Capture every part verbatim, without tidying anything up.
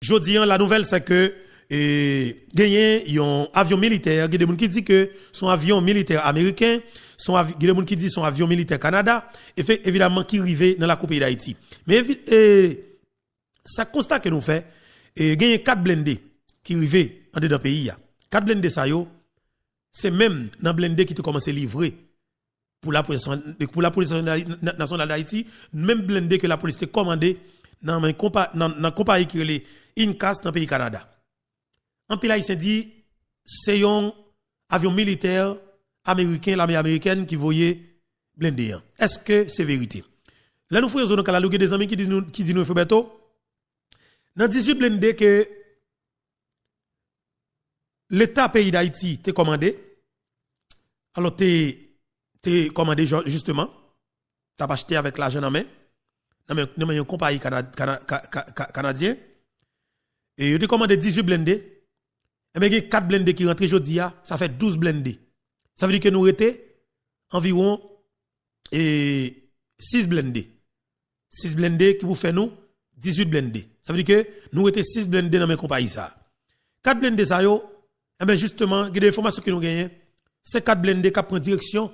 Jodi an, la nouvèl se ke e, genyen yon avyon militè, gen de moun ki di ke se yon avyon militè ameriken, se yon avi- gen de moun ki di se yon avyon militè Kanada, efe- evidaman ki rive nan lakou peyi Dayiti. Men evi- e, sa konsta ke nou fè, e, genyen kat blende ki rive andedan peyi a. Kat blende sa yo, se menm nan blende ki te kòmanse livre pou lapolis, pou lapolis nasyonal, nasyonal Dayiti, menm blende ke lapolis te kòmande nan men konpa- nan, nan konpayi ki rele Incas nan peyi Kanada. Anpil Ayisyen di se yon avyon militè ameriken, lame amerikèn ki voye blende an. Èske se verite? Lè nou fouye zo nan kalal, gen de zanmi ki di nou, ki di nou, Frè Bèto, nan dizuit blende ke Leta peyi Dayiti te kòmande, alò te, te kòmande, jisteman, t ap achte avèk lajan nan men, nan men, nan men yon konpayi kana- kana- ka- ka- ka- kanadyen, e yo te kòmande dizuit blende, enben gen kat blende ki rantre jodi a, sa fè douz blende. Sa vle di ke nou rete anviwon e sis blende. Sis blende ki pou fè nou dizuit blende. Sa vle di ke nou rete sis blende nan men konpayi sa a. Kat blende sa yo, enben jisteman, gen de enfòmasyon ke nou genyen, se kat blende k ap pran direksyon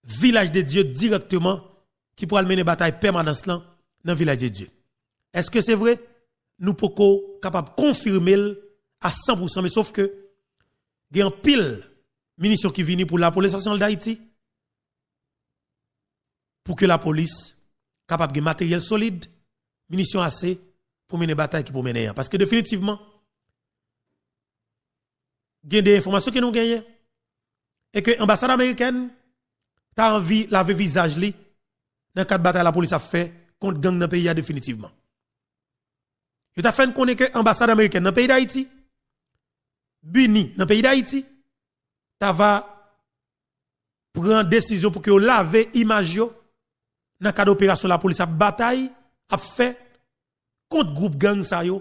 Vilaj de Dye dirèkteman ki pral mennen batay pèmanans lan nan Vilaj de Dye. Èske se vre? Nou poko kapab konfime l a san pou san, men sof ke gen anpil minisyon ki vini pou lapolis nasyonal Dayiti, pou ke lapolis kapab gen materyèl solid, minisyon ase pou mennen batay ki pou mennen an. Paske definitivman, gen de enfòmasyon ke nou genyen, e ke anbasad amerikèn ta anvi lave vizaj li nan kad batay lapolis ap fè kont gang nan peyi a definitivman. Yo ta fè n konnen ke anbasad amerikèn nan peyi Dayiti, BINUH nan peyi Dayiti, ta va pran desizyon pou ke yo lave imaj yo nan kad operasyon lapolis ap batay, ap fè kont gwoup gang sa yo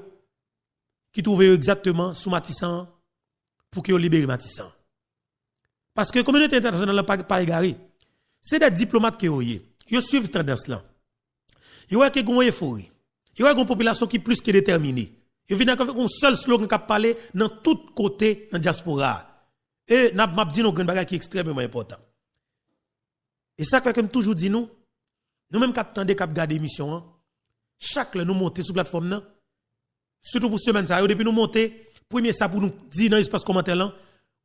ki twouve yo egzakteman sou Matisan an, pou ke yo libere Matisan an. Paske kominote entènasyonal la pa, pa egare. Se de diplomat ke yo ye. Yo swiv tandans lan. Yo wè ke gen yon efori. Yo wè gen yon popilasyon ki plis ke detèmine. Yo vin ak yon sèl slogan k ap pale nan tout kote nan dyaspora a. E n ap, m ap di nou yon grenn bagay ki ekstrèmeman enpòtan. E sa k fè ke m toujou di nou, nou menm k ap tande, k ap gade emisyon an, chak lè nou monte sou platfòm nan, sitou pou semèn sa yo, depi nou monte, premye sa pou nou di nan espas kòmantè lan,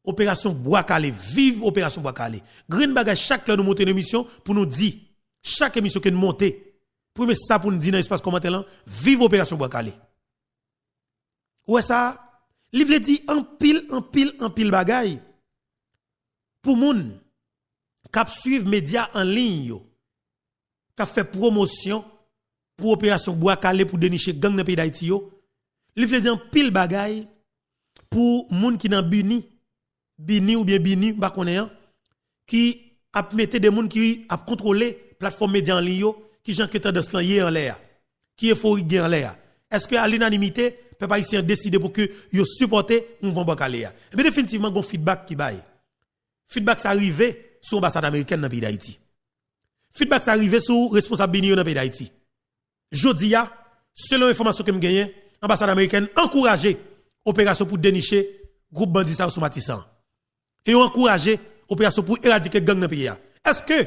Operasyon Bwa Kale, viv Operasyon Bwa Kale. Grenn bagay chak lè nou monte nan emisyon pou nou di, chak emisyon ke nou monte, premye sa pou nou di nan espas kòmantè lan, viv Operasyon Bwa Kale. Ou wè sa? Li vle di anpil, anpil, anpil bagay pou moun k ap swiv medya an liy yo, k ap fè pwomosyon pou operasyon Bwa Kale pou deniche gang nan peyi Dayiti yo. Li vle di anpil bagay pou moun ki nan BINUH, BINI oubyen BINI, m pa konnen an, ki ap mete de moun ki ap kontwole platfòm medya an liy yo, ki jan ke tandans lan ye anlè a, ki efori k gen anlè a. Èske a linanimite, pèp ayisyen an deside pou ke yo sipòte mouvman Bwa Kale a? Ebyen, definitivman, gon feedback ki bay. Feedback sa rive sou anbasad amerikèn nan peyi Dayiti. Feedback sa rive sou responsab BINI yo nan peyi Dayiti. Jodi a, selon enfòmasyon ke m genyen, anbasad amerikèn ankouraje operasyon pou deniche gwoup bandi sa yo sou Matisan an. E yo ankouraje operasyon pou eradike gang nan peyi a. Èske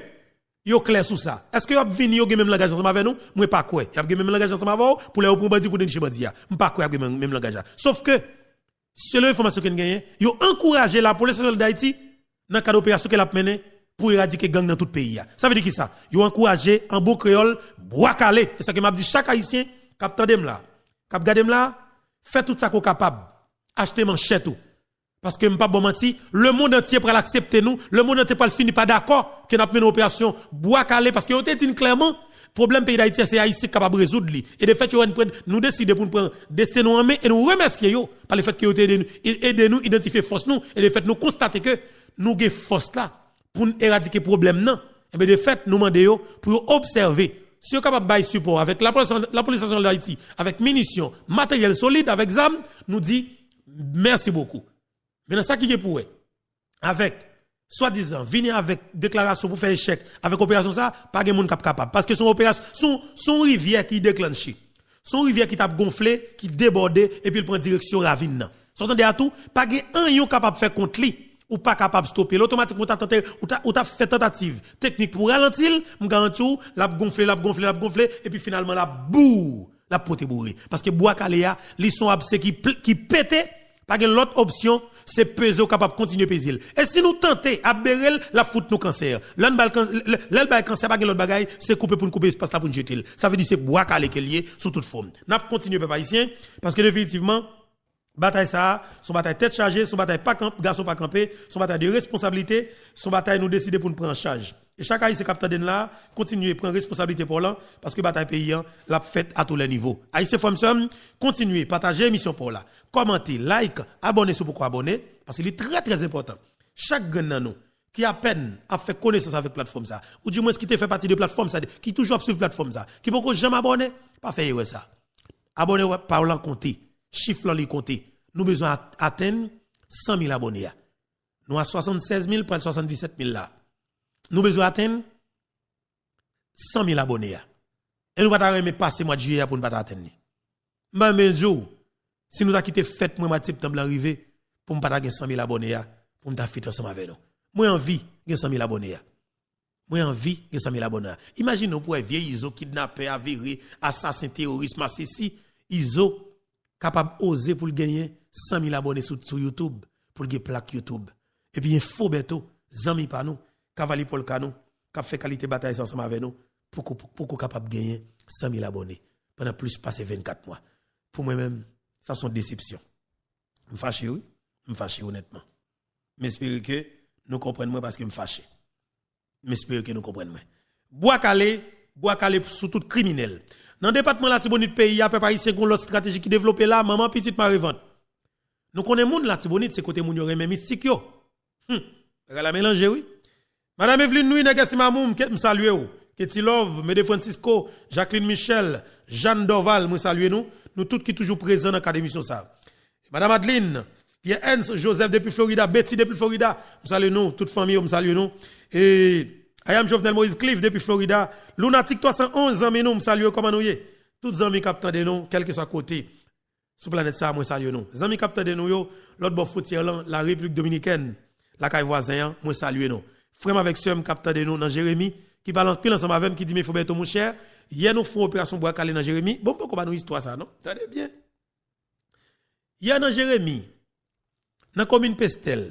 yo klè sou sa? Èske y ap vini, yo gen menm langaj ansanm avè nou? Mwen pa kwè. Y ap gen menm langaj ansanm avè w pou lè yo pran bandi pou deniche bandi a. M pa kwè y ap gen menm, menm langaj la. Sof ke, selon enfòmasyon ke n genyen, yo ankouraje Lapolis Nasyonal Dayiti nan kad operasyon ke l ap mennen pou eradike gang nan tout peyi a. Sa vle di kisa? Yo ankouraje, an bon kreyòl, Bwa Kale. E sa ke m ap di chak Ayisyen k ap tande m la, k ap gade m la, fè tout sa ke w kapab. Achte manchèt ou. Paske m p ap ba w manti, lemonn antye pral aksepte nou, lemonn antye pral fini pa dakò ke n ap mennen operasyon Bwa Kale, paske yo te di n klèman, pwoblèm peyi Dayiti a, se Ayisyen k kapab rezoud li. E defèt, yo wè n pran, nou deside pou n pran desten nou an men, e nou remèsye yo, pa lefèt ke yo te ede nou, e-, ede nou idantifye fòs nou, e defèt, nou konstate ke nou gen fòs la pou n eradike pwoblèm nan. Ebyen, defèt, nou mande yo pou yo obsève. Si yo kapab bay sipò avèk Lapolis, Lapolis Nasyonal Dayiti, avèk minisyon, materyèl solid, avèk zam, nou di, mèsi bokou. Men nan sa ki gen pou wè avèk, swadizan, vini avèk deklarasyon pou fè echèk avèk operasyon sa, pa gen moun k ap kapab. Paske se yon operasyon, se yon, se yon rivyè ki deklanche. Se yon rivyè ki t ap gonfle, ki debòde, epi l pran direksyon ravin nan. Sa w tande a tou, pa gen anyen w kapab fè kont li. Ou pa kapab stope l. Otomatikman, ou ta tante, ou ta, ou ta fè tantativ teknik pou ralanti l, m garanti w, l ap gonfle, l ap gonfle, l ap gonfle, epi finalman, l ap bou, l ap pote boure. Paske bwa kale a, li se yon abse ki, pl- ki pete, pa gen lòt opsyon, se peze, w kapab kontinye peze l. E si nou tante ap bere l, l ap fout nou kansè. Lè n ba l kan- lè, lè l bay kansè, pa gen lòt bagay, se koupe pou n koupe espas la pou n jete l. Sa vle di se bwa kale ke l ye, sou tout fòm. N ap kontinye, pèp ayisyen, paske definitivman, batay sa a, se yon batay tèt chaje, se yon batay pa kanp, gason pa kanpe, se yon batay de responsablite, se yon batay nou deside pou n pran an chaj. E chak ayisyen k ap tande n la, kontinye pran responsablite pa w lan, paske batay peyi an, l ap fèt a tou lè nivo. Ayisyen, frè m, sè m, kontinye pataje emisyon pa w la. Kòmante, like, abòne si w poko abòne, paske li trè, trè enpòtan. Chak grenn nan nou ki apèn ap fè konesans avèk platfòm sa, oudimwens ki te fè pati de platfòm sa, ki toujou ap swiv platfòm sa, ki poko janm abòne, pa fè erè sa. Abòne pa w lan konte. Chif lan li konte. Nou bezwen at- atenn san mil abòne a. Nou a swasannsèz mil, pral swasanndisèt mil la. Nou bezwen atenn san mil abòne a. E nou pa ta renmen pase mwa jiyè a pou n pa ta atenn li. M pa renmen di w, si nou ta kite fèt mwen mwa septanm lan rive, pou m pa ta gen san mil abòne a, pou m ta fit ansanm avè nou. Mwen anvi gen san mil abòne a. Mwen anvi gen san mil abòne a. Imajine w pou wè vye Izo, kidnapè, avere, asasen, teworis, masisi, Izo kapab oze pou l genyen san mil abòne sou, sou YouTube, pou l gen plak YouTube. Epi gen fo Bèto, zanmi pa nou, kavalye pòlka nou, k ap fè kalite batay sa ansanm avè nou, poko, poko kapab genyen san mil abòne pandan plis pase vennkat mwa. Pou mwen menm, sa se yon desepsyon. M fache, wi. M fache, onètman. M espere ke nou konprann mwen paske m fache. M espere ke nou konprann mwen. Bwa kale, bwa kale sou tout kriminèl. Nan depatman Latibonit peyi a, pèp ayisyen, gon lòt estrateji ki devlope la, manman pitit mare vant. Nou konnen moun Latibonit, se kote moun yo renmen mistik yo. Hum, bagay la melanje, wi. Madam Evelyne Nwi, Nègès Simamou, m ke- m salye w. Ketty Love, Mede Francisco, Jacqueline Michel, Jeanne Dorval, mwen salye nou. Nou tout ki toujou prezan nan kad emisyon sa. Madam Adeline, Pierre Ernst Joseph depi Florida, Betty depi Florida, m salye nou, tout fanmi yo, m salye nou. E Ayam Jovenel Moïse Clive depi Florida, Lunatic twa san onz, zanmi nou, m salye w, kòman nou ye? Tout zanmi k ap tande nou, kèlkeswa kote sou planèt sa, mwen salye nou. Zanmi k ap tande nou yo, lòt bò fwontyè lan, la Repiblik Dominikèn, lakay vwazen an, mwen salye nou. Frè m avèk sè m k ap tande nou nan Jeremi, ki pale anpil ansanm avè m, ki di, men Fobeto, monchè, yè nou fè yon operasyon bwa kale nan Jeremi. Bon, m poko ba nou istwa sa, non? Tande byen. Yè nan Jeremi, nan komin Pestèl,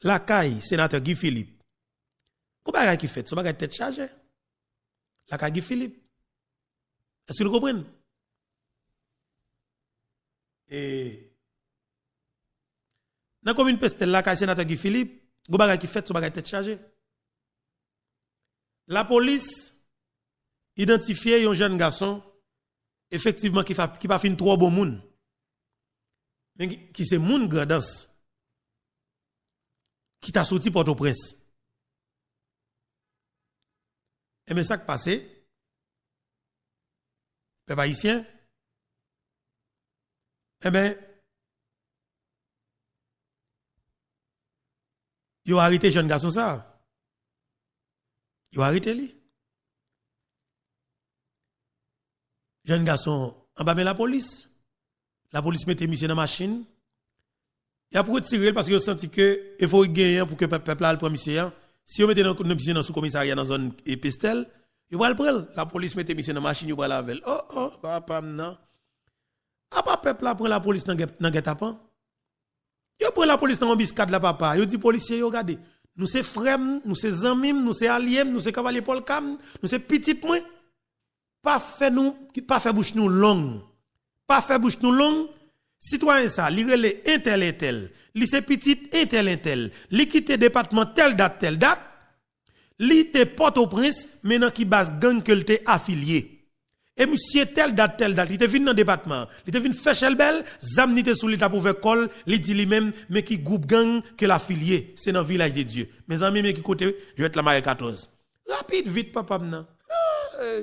lakay senatè Guy Philippe, gon bagay ki fèt, se yon bagay tèt chaje. Lakay Guy Philippe. Èske nou konprann? E nan komin Pestèl, lakay senatè Guy Philippe, gon bagay ki fèt, se yon bagay tèt chaje. Lapolis idantifye yon jèn gason, efektivman, ki, fa- ki pa fin twò bon moun, men ki, ki se moun Grandans, ki ta soti Pòtoprens. Enben, sa k pase, pèp ayisyen, enben, yo arete jèn gason sa a. Yo arete li. Jèn gason anba men lapolis. Lapolis mete misye nan machin. Y ap retire l paske yo santi ke efò ki genyen pou ke pèp, pèp la al pran misye an. Si yo mete nan, nan misye nan sou komisarya nan zòn e Pestèl, yo pral pran l. Lapolis mete misye nan machin, yo pral avè l. Oh, oh, papa m nan. Apa pèp la pran lapolis nan gè- nan gètapan? Yo pran lapolis nan anbiskad la, papa. Yo di polisye yo, gade, nou se frè m, nou se zanmi m, nou se alye m, nou se kavalye pòlka m, nou se pitit mwen. Pa fè nou, pa fè bouch nou long. Pa fè bouch nou long. Sitwayen sa, li rele entèl entèl. Li se pitit entèl entèl. Li kite depatman tèl dat, tèl dat. Li te Pòtoprens, men nan ki baz gang ke l te afilye. E misye, tèl dat, tèl dat, li te vin nan depatman an. Li te vin fè chèlbè l, zam li te sou li, t ap ouvè kò l, li di li menm, men ki gwoup gang ke l afilye. Se nan Vilaj de Dye. Mezanmi, men ki kote jwèt la mare katòz. Rapid, vit, papa m nan. Ay.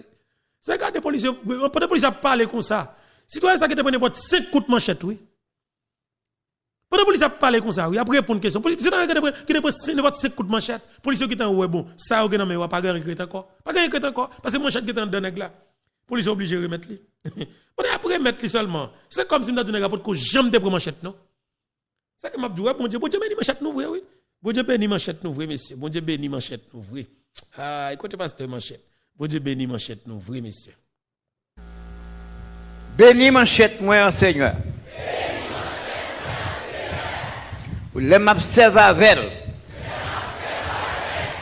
Se gade polisye, pandan polisye ap pale konsa, sitwayen sa gentan pran nenpòt senk kout manchèt, wi. Pandan polisye ap pale konsa, wi, ap reponn kesyon. Polisye gentan pran, gentan pran senk, nenpòt senk kout manchèt. Polisye gentan wè, bon, sa yo gen nan men yo a, pa gen anyen ki ret ankò. Pa gen anyen ki ret ankò, paske manchèt gentan anndan nèg la. Polisye oblije remèt li. Pandan y ap remèt li sèlman. Se kòmsi m ta di w nèg la potko janm te pran manchèt, non. Sa ke m ap di w, wè, Bondye, Bondye beni manchèt nou vre, wi. Bondye beni manchèt nou vre, mesye. Bondye beni manchèt nou vre. Ay, kote pastè manchèt? Bondye beni manchèt nou vre, mesye. Beni manchèt mwen an Senyè. Lè m ap sèvi avè l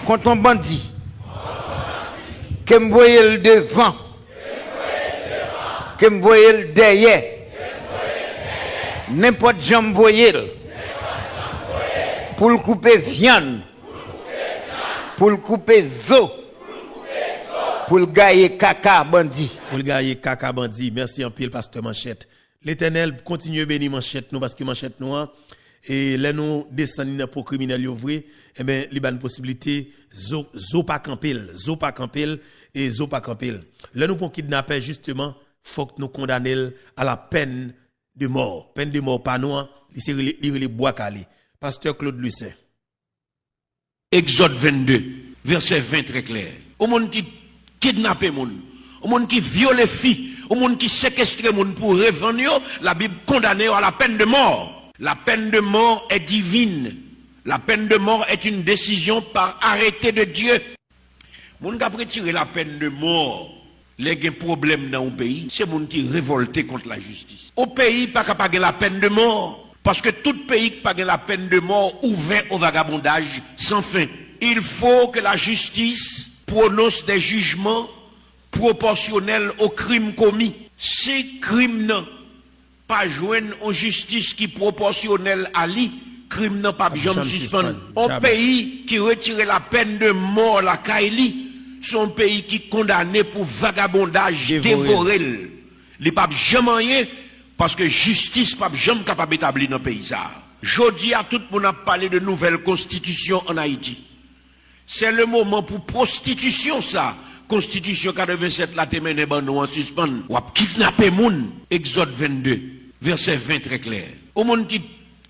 kont yon bandi, ke m voye l devan, ke m voye l dèyè, nenpòt jan m voye l, pou l koupe vyann, pou l koupe zo, pou l gaye kaka bandi. Pou l gaye kaka bandi. Mèsi anpil, pastè Manchèt. Letènèl kontinye beni manchèt nou, paske manchèt nou an, e lè nou desann li nan po kriminèl yo vre, enben, li ba n posiblite zo, zo pa kanpe l, zo pa kanpe l, e zo pa kanpe l. Lè nou pran kidnapè, jisteman, fòk nou kondane l a la pèn de mò. Pèn de mò pa nou an, li se rele, li rele bwa kale. Pastè Claude Lussaint. Egzòd vennde, vèsè ven trè klè. Yon moun ki kidnape moun, yon moun ki vyole fi, yon moun ki sekestre moun pou revann yo, Labib kondane yo a la pèn de mò. La peine de mort est divine. La peine de mort est une décision par arrêté de Dieu. Moun k ap retire la peine de mort lè gen pwoblèm nan yon peyi, se moun ki revòlte kont lajistis. Yon peyi pa ka pa gen la peine de mort, paske tout peyi k pa gen la peine de mort ouvè au vagabondage sans fin. Il faut que la justice prononce des jugements proportionnels aux crimes commis. Si krim nan pa jwenn yon jistis ki pwopòsyonèl a li, krim nan p ap janm sispann. Yon peyi ki retire la peine de mort lakay li, se yon peyi ki kondane pou vagabondaj, devore l. Li p ap janm anyen, paske jistis p ap janm kapab etabli nan peyi sa a. Jodi a, tout moun ap pale de nouvèl konstitisyon ann Ayiti. C'est le moment pou pwostitisyon sa konstitisyon katrevennsèt la te mennen ban nou an sispann. W ap kidnape moun, Egzòd vennde, vèsè ven trè klè. Yon moun ki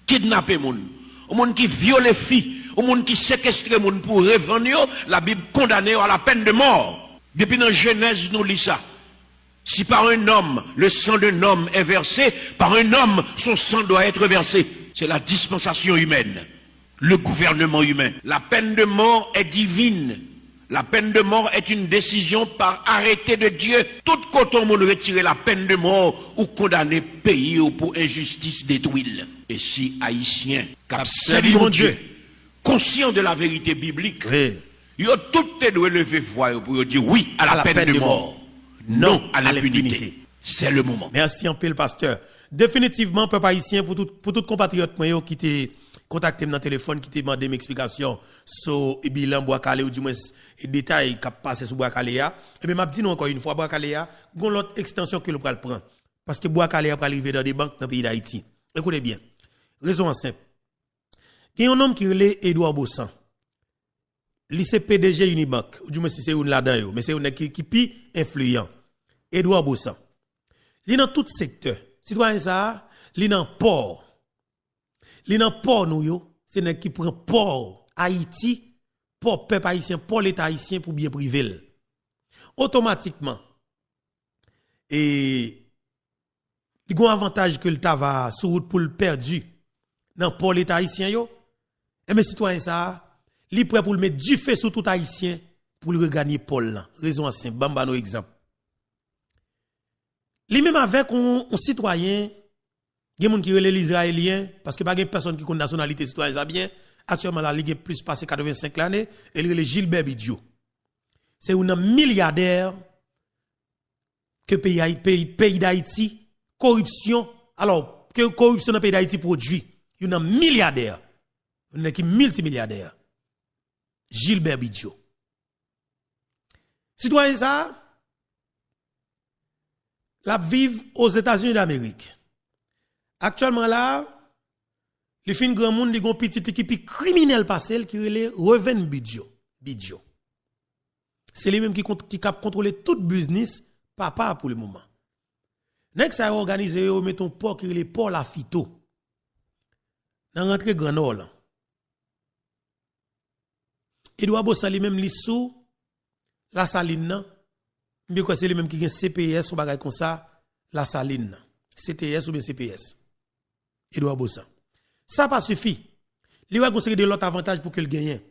kidnape moun, yon moun ki vyole fi, yon moun ki sekestre moun pou revann yo, Labib kondane yo a la peine de mort. Depi nan Jenèz nou li sa. Si par un homme le sang d'un homme est versé, par un homme son sang doit être versé. C'est la dispensation humaine, le gouvernement humain. La peine de mort est divine. La peine de mort est une décision par arrêté de Dieu. Tout kote yon moun retire la peine de mort, ou kondane peyi w pou enjistis, detwi l. E si Ayisyen k ap sèvi Bondye konsyan de la verite biblik, yo tout te dwe leve vwa yo pou yo di wi a la peine de mort, non à l'impunité. C'est le moment. Mèsi anpil, pastè. Definitivman, pèp ayisyen, pou tout, pou tout konpatriyòt mwen yo ki te kontakte m nan telefòn, ki te mande m eksplikasyon sou bilan Bwa Kale, ou dimwens detay k ap pase sou Bwa Kale a, ebyen, m ap di nou ankò yon fwa, Bwa Kale a, gon lòt ekstansyon ke l pral pran. Paske Bwa Kale a pral rive nan de bank nan peyi Dayiti. Ekoute byen. Rezon an senp. Gen yon nonm ki rele Edouard Baussan. Li se P D G Unibank, oudimwen si se youn ladan yo, men se yon nèg ki, ki pi enfliyan. Edouard Baussan. Li nan tout sektè. Sitwayen sa a, li nan pò. Li nan pò nou yo, se nèg ki pran pò Ayiti, pò pèp ayisyen, pò Leta ayisyen pou byen prive l. Otomatikman, e li gon avantaj ke l ta va sou wout pou l pèdi nan pò Leta ayisyen yo, enben sitwayen sa a, li prè pou l met dife sou tout Ayisyen pou l reganye pò l lan. Rezon an senp, ban m ba nou egzanp. Li menm avèk yon, yon sitwayen, gen moun ki rele l Izrayelyen, paske pa gen pèsonn ki konn nasyonalite sitwayen sa byen, aktyèlman la, li gen plis pase katrevensenk lane, e li rele Gilbert Bidjo. Se youn nan milyadè ke peyi, peyi, peyi Dayiti, koripsyon, alò, ke koripsyon nan peyi Dayiti pwodui, youn nan milyadè, youn nan ki miltimilyadè, Gilbert Bidjo. Sitwayen sa a, l ap viv Ozetazini Damerik. Aktyèlman la, li fin granmoun, li gon pitit li ki pi kriminèl pase l, ki rele Reven Bidjo. Bidjo. Se li menm ki, ki k ap kontwole tout biznis papa a pou lemoman. Nèg sa yo òganize yo, yo mete yon pò ki rele Pò Lafito, nan rantre Gran Nò lan. Edouard Baussan li menm li sou Lasalin nan, m byen kwè se li menm ki gen C P S, yon bagay konsa, Lasalin nan, C T S oubyen C P S. Edouard Baussan. Sa pa sifi. Li wè gon seri de lòt avantaj pou ke l genyen.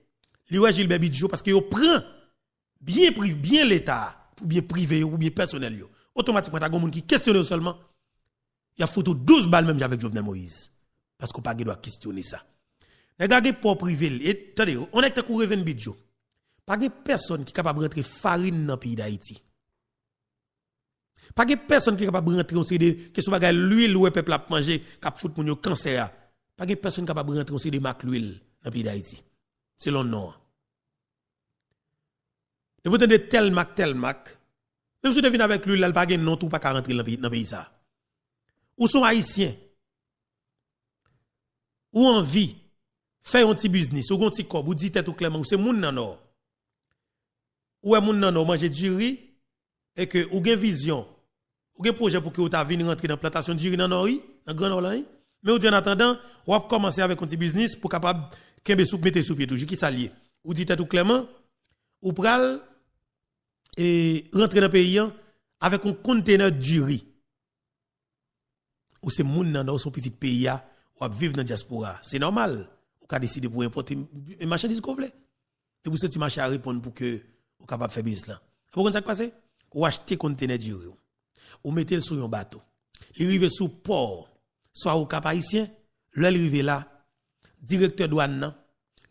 Li wè Gilbert Bidjo, paske yo pran byen pri-, byen Leta a, pou byen prive yo, pou byen pèsonèl yo. Otomatikman, ta gon moun ki kesyone yo sèlman, y ap fout ou douz bal menm jan avèk Jovenel Moïse. Paske w pa gen dwa kesyone sa. Nèg la gen pò prive l. E, tande, yon nèg tankou Reven Bidjo, pa gen pèsonn ki kapab rantre farin nan peyi Dayiti. Pa gen pèsonn ki kapab rantre yon seri de kesyon bagay lwil ou wè pèp la ap manje, k ap fout moun yo kansè a. Pa gen pèsonn ki kapab rantre yon seri de mak lwil nan peyi Dayiti. Selon non an. Depi w tande tèl mak, tèl mak, menm si w te vin avèk lwil la, l pa gen non tou, ou pa ka rantre nan peyi, nan peyi sa. Ou se yon Ayisyen. Ou anvi fè yon ti biznis, ou gon ti kòb, ou di tèt ou klèman, ou se moun nan Nò. Ou wè moun nan Nò manje diri, e ke ou gen vizyon, ou gen pwojè pou ke ou ta vin rantre nan plantasyon diri nan Nò, wi, nan Gran Nò lan, wi. Men ou di, an atandan, w ap kòmanse avèk yon ti biznis pou kapab kenbe sou, mete sou pye toujou. Ki sa l ye? Ou di tèt ou klèman, ou pral, e, rantre nan peyi an avèk yon kontenè diri. Ou se moun nan Nò, ou se yon pitit peyi a, w ap viv nan dyaspora a. Se nòmal, ou ka deside pou w enpòte m-, machandiz ke w vle. Depi w santi mache a reponn pou ke ou kapab fè biznis lan. Epi w konn sa k pase? Ou achte kontenè diri w. Ou mete l sou yon bato. Li rive sou pò, swa Okap Ayisyen, lè l rive la, direktè dwàn nan,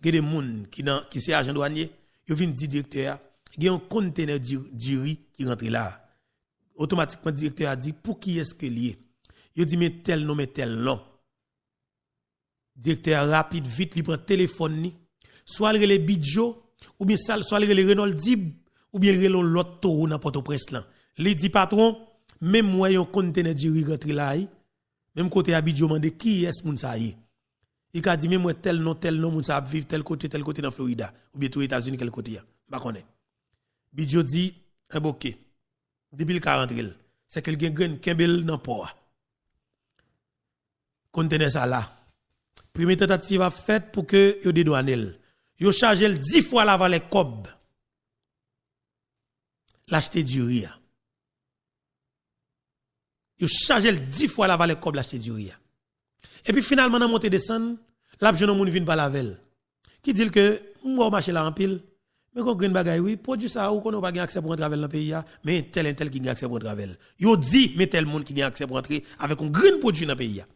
gen de moun ki nan, ki se ajan dwanye, yo vin di direktè a, gen yon kontenè di-, diri ki rantre la. Otomatikman, direktè a di, pou kiyès ke l ye? Yo di, men tèl non, men tèl non. Direktè a rapid vit, li pran telefòn li. Swa l rele Bidjo, oubyen sa, swa l rele Renold Dib, oubyen l rele yon lòt towo nan Pòtoprens lan. Li di, patwon, men m wè yon kontenè diri rantre la, wi. Menm kote a, Bidjo mande, kiyès moun sa ye? Li ka di, men m wè tèl non, tèl non, moun sa ap viv tèl kote, tèl kote nan Florida, oubyen tou Etazini, kèl kote a. M pa konnen. Bidjo di, enben, oke. Depi l ka rantre l, sèke l gen grenn kenbe l nan pò a. Kontenè sa la. Premye tantativ ap fèt pou ke yo dedwannen l. Yo chaje l dis fwa lavalè kòb l achte diri a. Yo chaje l dis fwa lavalè kòb l achte diri a. Epi finalman, nan monte desann, l ap jwenn yon moun vin pale avè l. Ki di l ke, m wè w mache la anpil, men gon grenn bagay wi, pwodui sa a, ou konnen w pa gen aksè pou rantre avè l nan peyi a, men entèl, entèl ki gen aksè pou rantre avè l. Yo di, men tèl moun ki gen aksè pou rantre avèk yon grenn pwodui nan peyi a.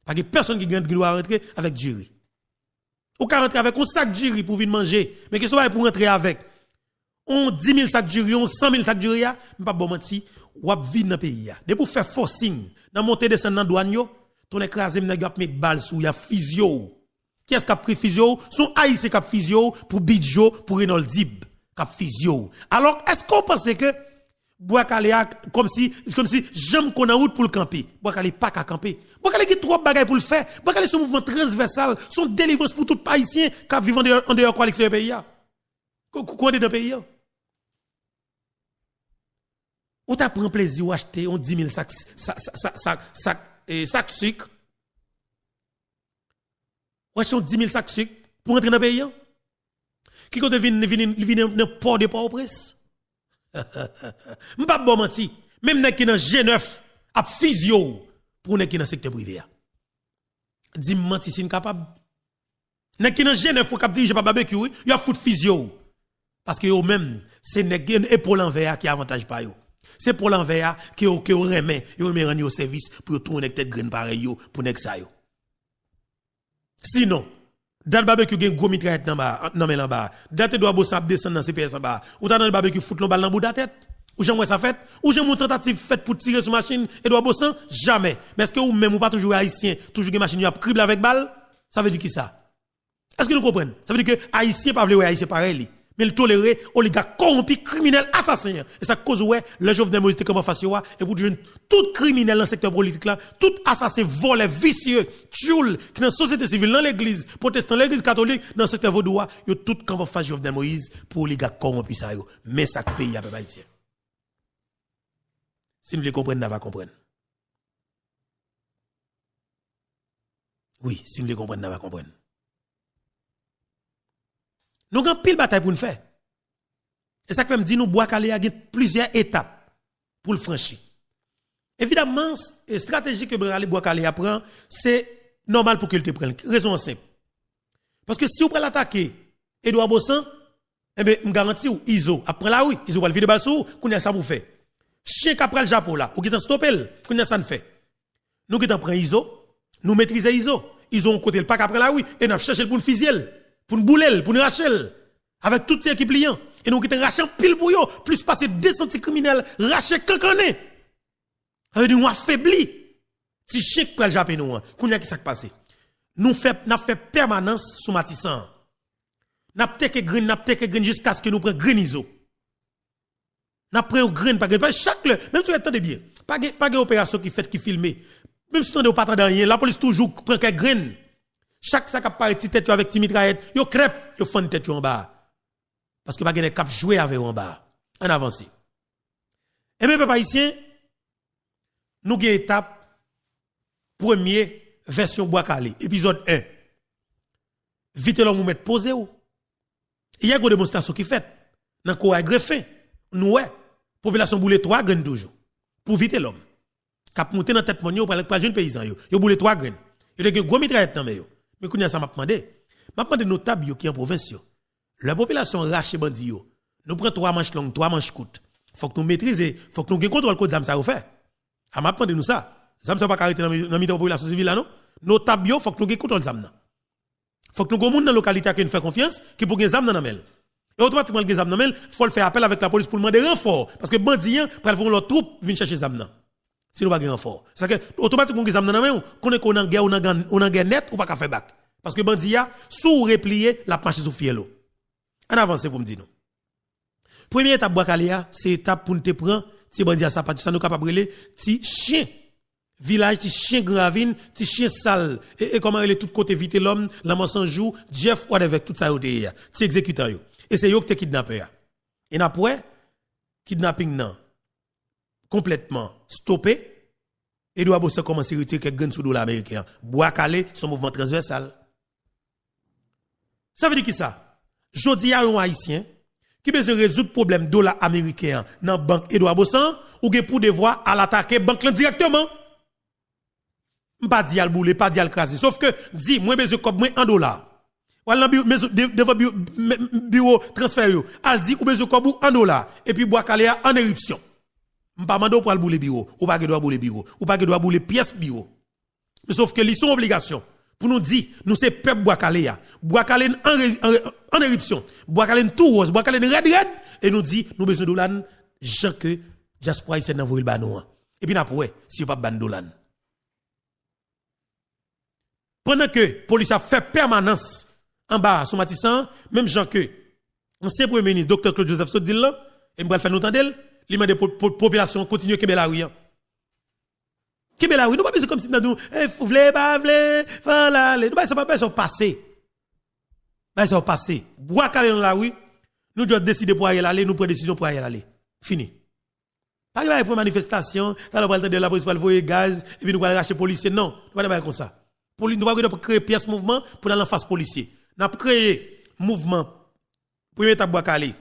Pa gen pèsonn ki gen dwa rantre avèk diri. Ou ka rantre avèk yon sak diri pou vin manje, men kesyon bagay pou rantre avèk yon dis mil sak diri, yon san mil sak diri a, m p ap ba w manti, w ap vin nan peyi a. Depi w fè forcing nan monte desann nan dwàn yo, tonnè kraze m, nèg yo ap met bal sou ou, y ap fizye w. Kiyès k ap fizye w? Se yon Ayisyen k ap fizye w pou Bidjo, pou Renold Dib k ap fizye w. Alò, èske w panse ke Bwa Kale a, kòmsi, kòmsi janm konn an wout pou l kanpe? Bwa Kale pa ka kanpe. Bwa Kale gen twòp bagay pou l fè. Bwa Kale se yon mouvman transvèsal, se yon delivrans pou tout Ayisyen k ap viv andeyò, andeyò koalisyon peyi a. Kou, kou, kou andedan peyi a. Ou ta pran plezi w achte yon dis mil sak, sa, sa, sa, sa, sak, eh, sak sik. W achte yon dis mil sak sik pou rantre nan peyi a. Ki kote vin, vin, vin nan pò de Pòtoprens? M p ap ba w manti. Menm nèg ki nan G nèf ap fizye w pou nèg ki nan sektè prive a. Di m manti si n kapab. Nèg ki nan G nèf wi, k ap dirije pa Babekyou wi, yo ap fout fizye w. Paske yo menm, se nèg, e po lanvè a ki avantaj pa yo. Se po lanvè a ke yo, ke yo renmen, yo renmen rann yo sèvis pou yo tounen nèg tèt grenn parèy yo, pou nèg sa yo. Sinon, dat Babekyou gen gwo mitrayèt nan ba, nan men l anba a. Dat Edouard Baussan ap desann nan C P S anba a. Ou ta tande Babekyou fout l yon bal nan bouda tèt? Ou janm wè sa fèt? Ou janm wè yon tantativ fèt pou tire sou machin Edouard Baussan? Jamè. Men èske ou menm ou pa toujou wè Ayisyen toujou gen machin yo ap krible avèk bal? Sa vle di kisa? Èske nou konprann? Sa vle di ke Ayisyen pa vle wè Ayisyen parèy li. Men l tolere oligak kòwonpi, kriminèl, asasen an. E sa k koz ou wè, lè Jovenel Moïse te kanpe anfas yo a, epi w te jwenn tout kriminèl nan sektè politik la, tout asasen, vòlè, visye, tchoul, ki nan sosyete sivil, nan legliz pwotestan, legliz katolik, nan sektè vodou a, yo tout kanpe anfas Jovenel Moïse pou oligak kòwonpi sa yo. Men sa k peyi a, pèp ayisyen. Si n vle konprann, n a va konprann. Wi, si n vle konprann, n a va konprann. Nou gen anpil batay pou n fè. E sa k fè m di nou, Bwa Kale a gen plizyè etap pou l franchi. Evidamman, estrateji ke Bwa Kale a pran, se nòmal pou ke l te pran l. Rezon an senp. Paske si w pral atake Edouard Baussan, enben, m garanti w, Izo ap pran lari, Izo pral vide bal sou ou, kounye a sa pou w fè. Chen k ap pral jape w la, ou gentan stope l, kounye a sa n fè. Nou gentan pran Izo, nou metrize Izo. Izo yon kote l pa ka pran lari, e n ap chèche l pou n fizye l, pou n boule l, pou n rache l, avèk tout ti ekip li an. E nou gentan rache anpil pou yo, plis pase de san ti kriminèl rache kankannen. Sa vle di nou afebli ti chen k pral jape nou an. Kounye a ki sa k pase? Nou fè, n ap fè pèmanans sou Matisan an. N ap teke grenn, n ap teke grenn jiskaske nou pran grenn Izo. N ap pran yon grenn pa grenn. Paske chak lè, menm si w tande byen, pa gen, pa gen operasyon ki fèt ki filme. Menm si w tande ou pa tande anyen, lapolis toujou pran kèk grenn. Chak sa k ap parèt ti tèt yo avèk ti mitrayèt, yo krèp, yo fann tèt yo anba a. Paske pa gen nèg k ap jwe avè yo anba a. Ann avanse. Ebyen, pèp ayisyen, nou gen etap premye vèsyon Bwa Kale, epizòd en. Vitelòm ou mèt poze w. Yè gen demonstrasyon ki fèt nan Koray Grefen. Nou wè, popilasyon boule twa grenn toujou. Pou Vitelòm. K ap moute nan tèt mòn yo, pral, pral jwenn peyizan yo. Yo boule twa grenn. Yo te gen gwo mitrayèt nan men yo. Men kounye a sa m ap mande. M ap mande notab yo ki an pwovens yo. Lè popilasyon an rache bandi yo, nou pran twa manch long, twa manch kout. Fòk nou metrize, fòk nou gen kontwòl kot zam sa yo fè. A m ap mande nou sa. Zam sa yo pa ka rete nan mi-, nan mitan popilasyon sivil la, non? Notab yo, fòk nou gen kontwòl zam nan. Fòk nou gen moun nan lokalite a ke n fè konfyans, ki pou gen zam nan nan men l. E otomatikman l gen zam nan men l, fò l fè apèl avèk lapolis pou l mande ranfò. Paske bandi an pral voye yon lòt twoup vin chèche zam nan. Si nou pa gen ranfò. Sa ke, otomatikman ou gen zam nan nan men w, konnen ke w nan gè, ou nan gè, ou nan gè nèt, ou pa ka fè bak. Paske bandi a, si w repliye, l ap mache sou fyèl ou. Ann avanse pou m di nou. Premye etap Bwa Kale a, se etap pou n te pran ti bandi a sa pati, sa nou kapab rele ti chen vilaj, ti chen Gran Ravin, ti chen sal, e, e kòman rele tout kote Vitelòm, Lanmò San Jou, Jeff, whatever, tout sa yo te ye a. Ti egzekitan yo. E se yo ki te kidnapè a. E n ap wè, kidnaping nan konplètman stope, Edouard Baussan kòmanse retire kèk grenn sou dola ameriken an. Bwa Kale, se yon mouvman transvèsal. Sa vle di kisa? Jodi a, yon Ayisyen ki bezwen rezoud pwoblèm dola ameriken an nan bank Edouard Baussan, ou gen pou devwa al atake bank lan dirèkteman. M pa di al boule, pa di al kraze. Sòf ke di, mwen bezwen kòb mwen an dola. W al nan bi-, mezon, de-, devan bi-, me-, biwo transfè yo. Al di ou bezwen kòb ou an dola. Epi Bwa Kale a an eripsyon. M pa mande w pou al boule biwo. Ou pa gen dwa boule biwo. Ou pa gen dwa boule pyès biwo. Men sòf ke li se yon obligasyon pou nou di, nou se pèp Bwa Kale a. Bwa Kale n an re-, an re-, an eripsyon. Bwa Kale n tou wòz. Bwa Kale n rèd rèd. E nou di, nou bezwen dola n jan ke dyaspora ayisyèn nan voye l ba nou an. Epi n ap wè si yo p ap ba n dola n. Pandan ke polis ap fè pèmanans anba a sou Matisan an, menm jan ke ansyen premye minis, doktè Claude Joseph, sot di l lan, e m pral fè nou tande l, li mande po-, po-, popilasyon an kontinye kenbe lari an. Kenbe lari, nou pa bezwen kòmsi n ap di w, e, vle, pa vle, fò l ale. Nou pa bezwen, pa bezwen pase. Bagay sa yo pase. Bwa Kale nan lari, nou just deside pou Ariel ale, nou pran desizyon pou Ariel ale. Fini. Pa gen bagay pran manifestasyon, talè w pral tande lapolis pral voye gaz, epi nou pral rache polisye. Non, nou pa nan bagay konsa. Poli-, nou pa gen dwa kreye pyès mouvman pou n al anfas polisye. N ap kreye mouvman, premye etap Bwa Kale.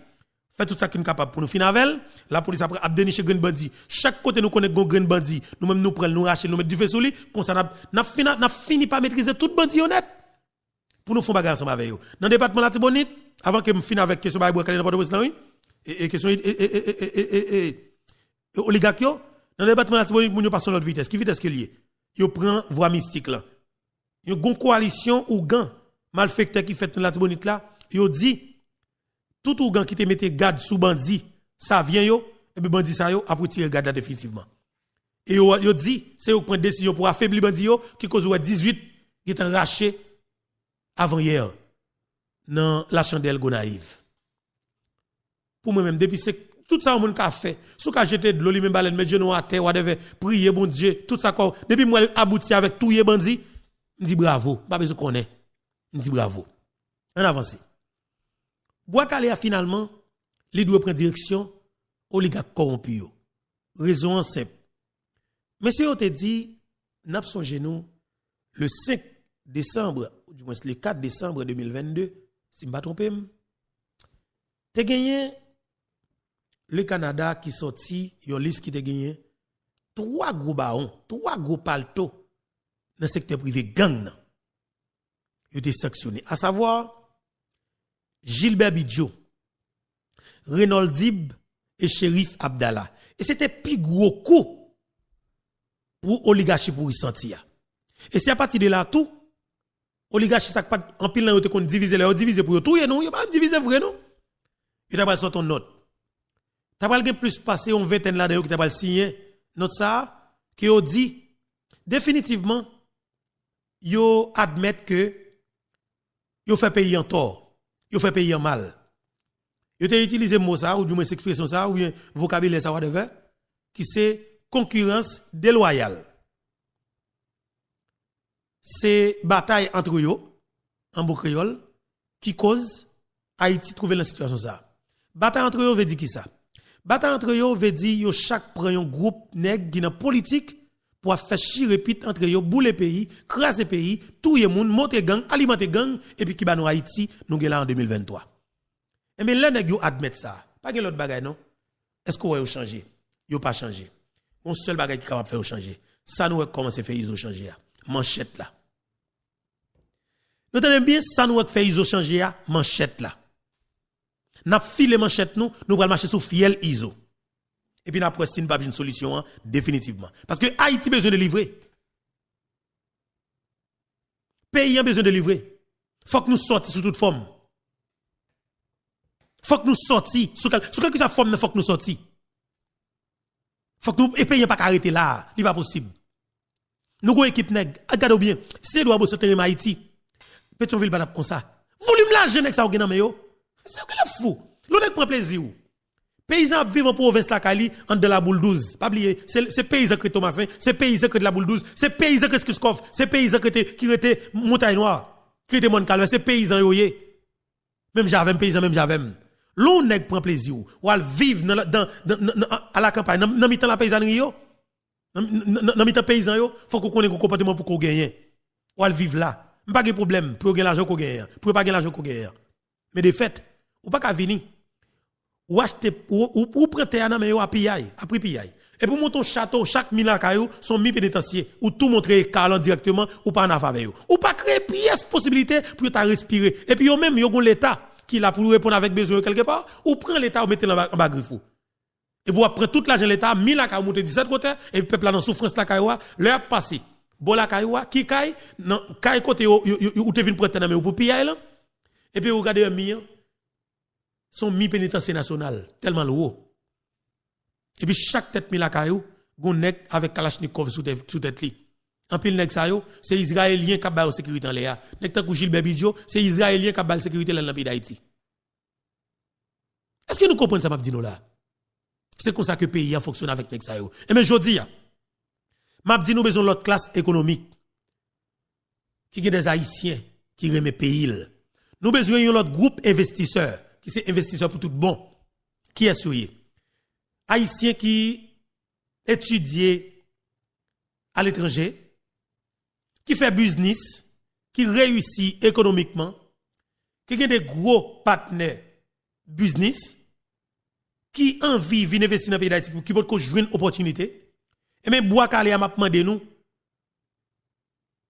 Fè tout sa ke n kapab pou nou fin avè l. Lapolis ap, ap deniche grenn bandi. Chak kote nou konnen gen yon grenn bandi, nou menm nou pran l, nou rache l, nou met dife sou li. Konsa n ap, n ap fin, n ap fini pa metrize tout bandi yo nèt. Pou nou fè yon bagay ansanm avè yo. Nan depatman Latibonit, avan ke m fin avèk kesyon bagay Bwa Kale nan Pòtoprens lan, wi, e, e kesyon e, e, e oligak yo, nan depatman Latibonit, moun yo pase yon lòt vitès. Ki vitès ke l ye? Yo pran vwa mistik lan. Yon gon kowalisyon ougan malfektè ki fèt nan Latibonit la, yo di, tout ougan ki te mete gad sou bandi Savyen yo, epi bandi sa yo ap retire gad la definitivman. E yo, yo di, se yo k pran desizyon pou afebli bandi yo, ki koz ou wè dizuit gentan rache avan yè nan Lachandèl Gonayiv. Pou mwen menm, depi se tout sa yon moun ka fè, si w ka jete dlo, limen balèn, met jenou w atè, whatever, priye Bondye, tout sa kò, depi m wè l abouti avèk touye bandi, m di bravo, m pa bezwen konnen. M di bravo. Ann avanse. Bwa Kale a finalman, li dwe pran direksyon oligak kòwonpi yo. Rezon an senp. Mesye yo te di, n ap sonje nou, le senk desanm, oudimwens le kat desanm de mil vennde, si m pa twonpe m, te genyen le Kanada ki sòti yon lis ki te genyen twa gwo bawon, twa gwo palto nan sektè prive gang nan. Yo te sanksyone. Asavwa, Gilbert Bidjo, Renold Dib e Cherif Abdallah. E se te pi gwo kou pou oligachi pouri santi a. E se apati de la tou, oligachi sa k pa t anpil nan yo te konn divize, lè yo divize pou yo touye nou, yo pa divize vre non. Yo ta pral sot yon nòt. Ta pral gen plis pase yon ventèn ladan yo ki ta pral siyen nòt sa a, ke yo di, definitivman, yo admèt ke yo fè peyi an tò, yo fè peyi an mal. Yo te itilize mo sa, ou di mwens ekspresyon sa, oubyen vokabilè sa, whatever, ki se konkirans delwayal. Se batay antre yo, an bon kreyòl, ki koz Ayiti twouve l nan sitiyasyon sa a. Batay antre yo vle di kisa? Batay antre yo vle di yo chak pran yon gwoup nèg ki nan politik pou ap fè chire pit antre yo, boule peyi, kraze peyi, touye moun, monte gang, alimante gang, epi ki ba nou Ayiti nou gen la an de mil venntwa. Enben, lè nèg yo admèt sa, pa gen lòt bagay non. Èske w wè yo chanje? Yo pa chanje. Yon sèl bagay ki kapab fè yo chanje. Sa nou wè k kòmanse fè Izo chanje a. Manchèt la. Nou tande m byen, sa nou wè k fè Izo chanje a, manchèt la. N ap file manchèt nou, nou pral mache sou fyèl Izo. Epi n ap wè si n p ap jwenn solisyon an definitivman. Paske Ayiti bezwen delivre. Peyi an bezwen delivre. Fòk nou sòti sou tout fòm. Fòk nou sòti sou kèl, sou kèlkeswa fòm nan fòk nou sòti. Fòk nou, e peyi an pa ka rete la, li pa posib. Nou gon ekip nèg, gade w byen, si se dwa boso te renmen Ayiti, Petyonvil pa t ap konsa. Volim lajan nèg sa yo gen nan men yo, se yo ki lè fou. Lè nèg pran plezi w. Peyizan ap viv an pwovens lakay li, anndan laboul douz. Pa bliye, se, se peyizan k rete Tomasen, se peyizan k rete laboul douz, se peyizan k rete Kiskòf, se peyizan k rete, ki rete Montay Nwa, ki rete Mòn Kalvè, se peyizan yo ye. Menm jan avè m, peyizan menm jan avè m. Lè yon nèg pran plezi w, w al viv nan, nan, nan, nan, nan, a la kanpay, nan, nan mitan lapeyizanri yo, nan, nan, nan, nan mitan peyizan yo, fòk ou konnen gon konpòteman pou ke w genyen. W al viv la. M pa gen pwoblèm pou yo gen lajan ke w genyen an, pou yo pa gen lajan ke w genyen an. Men de fèt, ou pa ka vini. Ou achte, ou, ou, ou pran tè a nan men yo a piyay, a pri piyay. Epi w monte yon chato, chak mi lakay ou, se yon mi penitansye. Ou tou montre eka lan dirèkteman, ou pa an afè avè yo. Ou pa kreye pyès posibilite pou yo ta respire. Epi yo menm, yo gon Leta ki la pou reponn avèk bezwen yo kèlkepa. Ou pran Leta, ou mete l anba, anba grif ou. Epi w ap pran tout lajan Leta, mi lakay ou monte disèt wotè, epi pèp la nan soufrans lakay ou a, lè y ap pase bò lakay ou a, ki kay, nan kay kote yo, yo, yo, yo, ou te vin pran tè nan men yo pou piyay lan, epi ou gade mi an, se yon mi penitansye nasyonal, tèlman l wo. Epi chak tèt mi lakay ou, gon nèg avèk kalachnikòv sou tè, sou tèt li. Anpil nèg sa yo, se Izrayelyen k ap ba yo sekirite anlè a. Nèg tankou Gilbert Bidjo, se Izrayelyen k ap ba l sekirite lè l nan peyi Dayiti. Èske nou konprann sa m ap di nou la? Se konsa ke peyi a fonksyone avèk nèg sa yo. Enben, jodi a, m ap di nou bezwen lòt klas ekonomik ki gen dèzayisyen ki renmen peyi l. Nou bezwen yon lòt gwoup envestisè ki se envestisè pou tout bon. Kiyès yo ye? Ayisyen ki etidye aletranje, ki fè biznis, ki reyisi ekonomikman, ki gen de gwo patnè biznis, ki anvi vin envesti nan peyi Dayiti, ki potko jwenn opòtinite, enben, Bwa Kale a, m ap mande nou,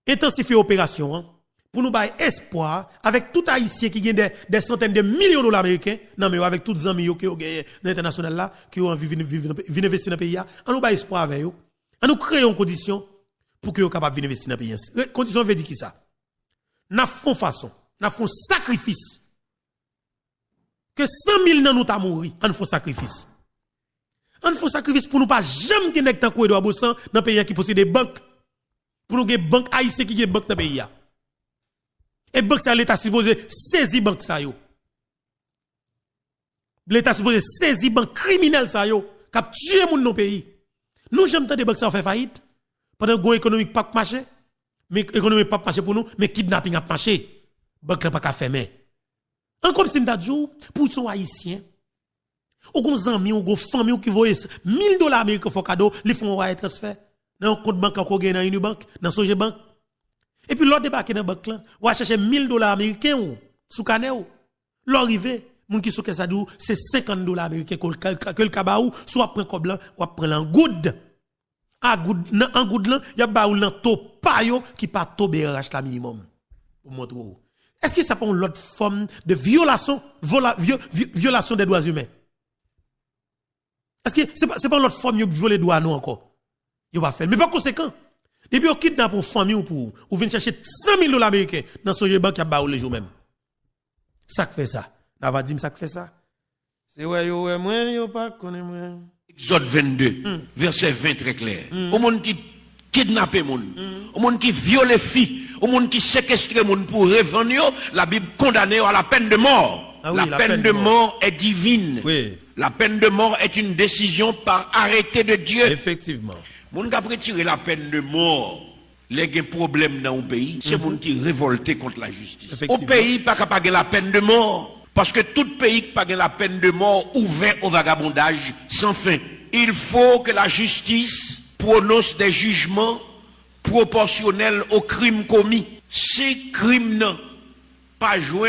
entansifye operasyon an, pou nou bay espwa avèk tout Ayisyen ki gen dè, dè santèn de milyon dola ameriken nan men yo, avèk tout zanmi yo ke yo genyen nan entènasyonal la, ke yo anvi vin, vin, vin envesti nan peyi a, ann nou bay espwa avè yo, ann nou kreye yon kondisyon pou ke yo kapab vin envesti nan peyi a. Re-, kondisyon vle di kisa? N ap fè yon fason, n ap fè yon sakrifis. Ke san mil nan nou ta mouri, ann fè yon sakrifis. Ann fè yon sakrifis pou nou pa janm gen nèg tankou Edouard Baussan nan peyi a ki posede bank. Pou nou gen bank ayisyen ki gen bank nan peyi a. E bank sa yo, Leta sipoze sezi bank sa yo. Leta sipoze sezi bank kriminèl sa yo k ap tiye moun nan peyi. Nou janm tande bank sa yo fè fayit? Pandan gon ekonomi k p ap mache, men ekonomi p ap mache pou nou, men kidnaping ap mache. Bank lan pa ka fèmen. An kòmsi m ta di w, pou w se yon Ayisyen, ou gon zanmi w, gon fanmi w ki voye s-, mil dola ameriken fè w kado, li fè yon wire transfer nan yon kont bankè ke w gen nan Unibank, nan Sogebank. Epi lè w debake nan bank lan, w al chèche mil dola ameriken w sou kanè w. Lè w rive, moun ki sou kès la di w se senkant dola ameriken ke l ka, ke l ka ba w, si w ap pran kòb lan, w ap pran l an goud. a goud, nan an goud lan, y ap ba ou l nan to pa yo ki pa to B R H la minimòm. Pou montre w. Èske sa pa yon lòt fòm de vyolasyon, vola, vyo, vyo, vyolasyon dè dwa imen? Èske se pa, se pa yon lòt fòm yo vyole dwa nou ankò? Yo pa fè l. Men pa konsekan, depi yo kidnape yon fanmi w pou ou, ou vin chèche san mil dola ameriken nan Sogebank, y ap ba ou l lejou menm. Sa k fè sa? N a va di m sa k fè sa? Se wè yo wè mwen, yo pa konnen mwen. Egzòd vennde, vèsè ven trè klè. Yon moun ki kidnape moun, yon moun ki vyole fi, yon moun ki sekestre moun pou revann yo, Labib kondane yo à la peine de mort. Ah oui, la peine de mort est divine. La peine de mort est une décision par arrêté de Dieu. Efektivman. Moun k ap retire la peine de mort, lè gen pwoblèm nan yon peyi, se moun ki revòlte kont lajistis. Yon peyi pa ka pa gen la peine de mort, paske tout peyi ki pa gen la peine de mort ouvè au vagabondage sans fin. Il faut que la justice prononce des jugements proportionnels aux crimes commis. Si krim nan pa jwenn